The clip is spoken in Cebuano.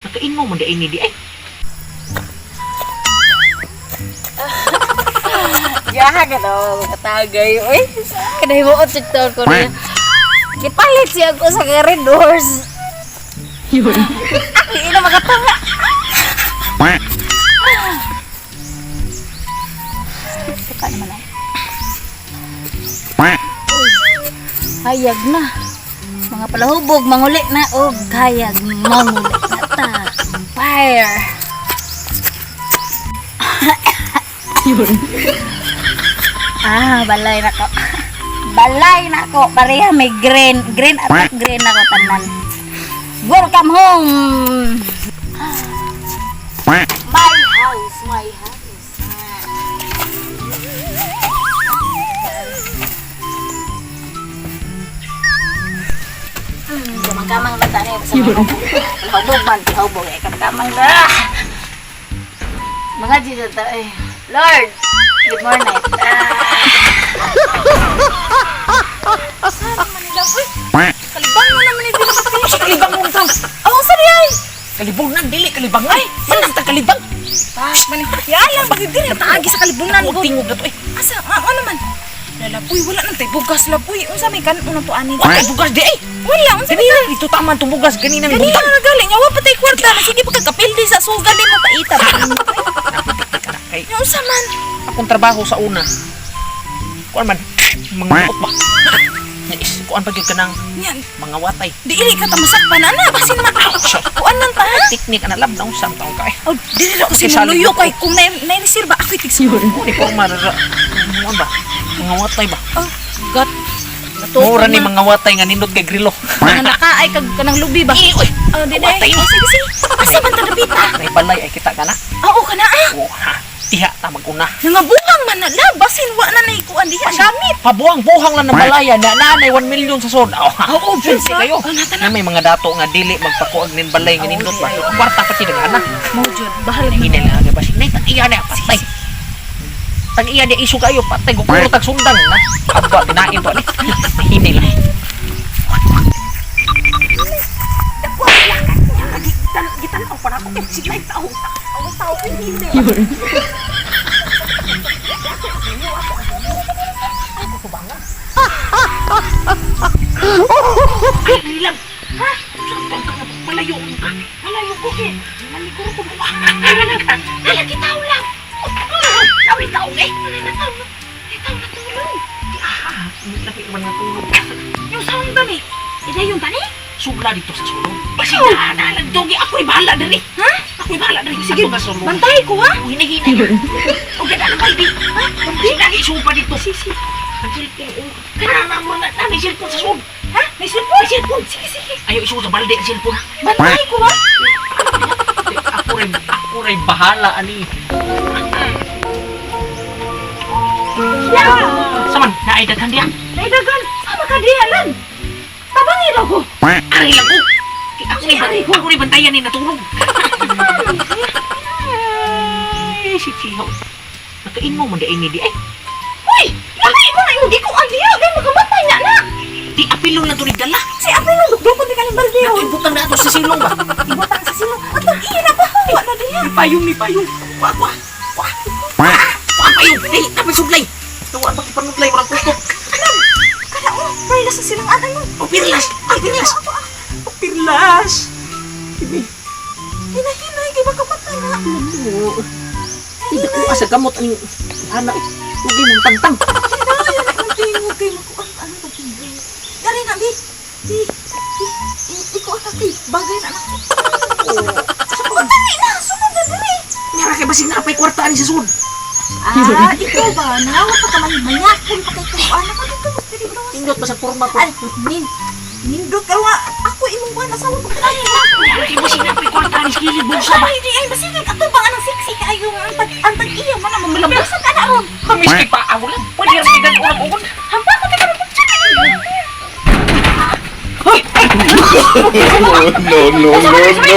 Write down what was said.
Nakainmo man di ni di ay. Jaha ka daw, katagay. Uy, kanahimuot si taon ko niya. Gipalit siya ko sa Red Horse. Yun. Ako ina makatanga. Suka naman ay. Uy, hayag na. Mga palahubog, manguli na. Og hayag, manguli na ta. Fire. Ah, balay na ko. Balay na ko. Pareha may green. Green at green ako tanan. Welcome home! My house, my house. Kamang-kamang na tayo sa mga hubog man, hubog eh. Kamang na. Mga dito ta eh. Lord, good morning. Ah. Kalibang mo naman ito. Kalibang mo taw. Aw, sa ay. Kalibunan dili kalibang ay. Manang ta kalibang. Pak, man. Yala, bagay din. Taagi sa kalibunan Ako ko. tingog na to eh. Asa, ano man? Lalapoy, wala nang tay bugas lapoy. Unsa may kanon nang tuanin? Wa tay bugas di ay. Wala, unsa may Ganina dito taman tong bugas ganinang Kanina buntag. na galing. Wa pa tay kwarta. Na sige pa kagkapil di sa sugal di mo paita. Kay Nya unsa man? akong trabaho sa una. Kuan man mga buot ba. Is kuan pa gyud kanang Nya, mga watay. di ili ka tamasakpan ana basin ma. Kuan lang ta. Teknik ana lab na unsang taong ka eh. Oh, dili ra ko Kasi salig sinuyo ko. kay kung na na-reserve ba ako itig. Ni porma ra kuan ba? Mga watay ba? Oh, God. Mura ni mga watay nga nindot kay grilo. Mga nakaay kag kanang lubi ba? Eh, uy. Oh, di Watay day. ni. Oh, sige, sige. Asa man ta dapita? May balay ay kita ka na. Oo kana ah. Oh, ha. Diha ta maguna. Nangabuhang man na la, basin wa na naikuan diha gamit. Pabuang-buhang lang ng balaya na naanay 1 million sa sod. Oh, ha. Oo, Fancy kayo. Oh, nata Na may mga dato nga dili magpakuag nin balay nga nindot ba. Kwarta pati nagana. Mo jud, bahal na. Hinay lang aga basig nay tag iya na patay. Tag iya di isu kayo patay gukuro tag sundan na. Aba tinain to ani. Hinay lang. Gitan-aw pa na ako. Sige tao. Ang tao hindi. Ay, nilang. Ha? Saan ka nga? Malayo ka. Malayo ko eh. Maliguro ko. Ala kita lang. Lawi taong eh. Itaw na tulog. Ah, lapi man nga tulog. Yung sound ba ni? Ida yung tani? Sugla dito sa sulod. Basi na, nalagdogi. Ako'y bahala diri. Ha? Ako'y bahala diri. Sige, Ato nga sulod. bantay ko ha. Ang hinahinay. O ganda ng baldi. Ha? Sinagi supa dito. Sisi. Ang cellphone. oh. Kana na mo na. Nani cellphone sa sulod. Ha? May cellphone? May cellphone. Sige, sige. Ayaw isuod sa balde ang cellphone. ha? Bantay ko ha. Ako rin bahala ani. Yeah. Saman, naay daghan diya. Ay dagan, sama ka diha lan. Tabangi daw ko. Ari lang ko. Ako rin ako rin bantayan ni natulog. Ay, si Chiho. Nakainmo man di ay ni di ay. Uy, laki mo na yung gikuan diha kay makamatay na na. Di apilon lang to ni dala. Si April dukdukon di kaning balde. Nato ibutang na ato sa silong ba? Ibutang sa silong. At ang iya na pa wa na diha. Ni payong ni payong. Wa wa. Wa. Wa payong. Dili na may suglay. Tuwa ba kipanuglay walang gusto. Kana oh, perlas sa silang anay mo. O pirlas, ay pirlas. O pirlas. Ini. Hinahinay kay makamatay na. Hindi ko asa gamot ang ana. Ugi mong tangtang. Hinahinay ang tingog kay makuan ano ba tingog. Dari na di. Di. Di. Iko ang kay bagay na anak. Oh, dali na, sunod na diri. Nyara kay basig na pay kwarta ani sa sud. Ah, ikaw ba? Nawa pa ka man manyakon pa kay kuan ako dito mas diri bro. Indot ba sa porma ko? Ay, nin nindot ka nga. Ako imong kuan asawa ko kay. Nyara kay basig na pay kwarta ani sa kilid bulsa ba. Ay, di ay masigag ato ba anang siksi kaayo ang tag ang tag iya man ang malambasan ka na ron. Kamis kay paa wala. Pwede ra kay dagko ugon. Hampa ko ka pag No, no, no, no.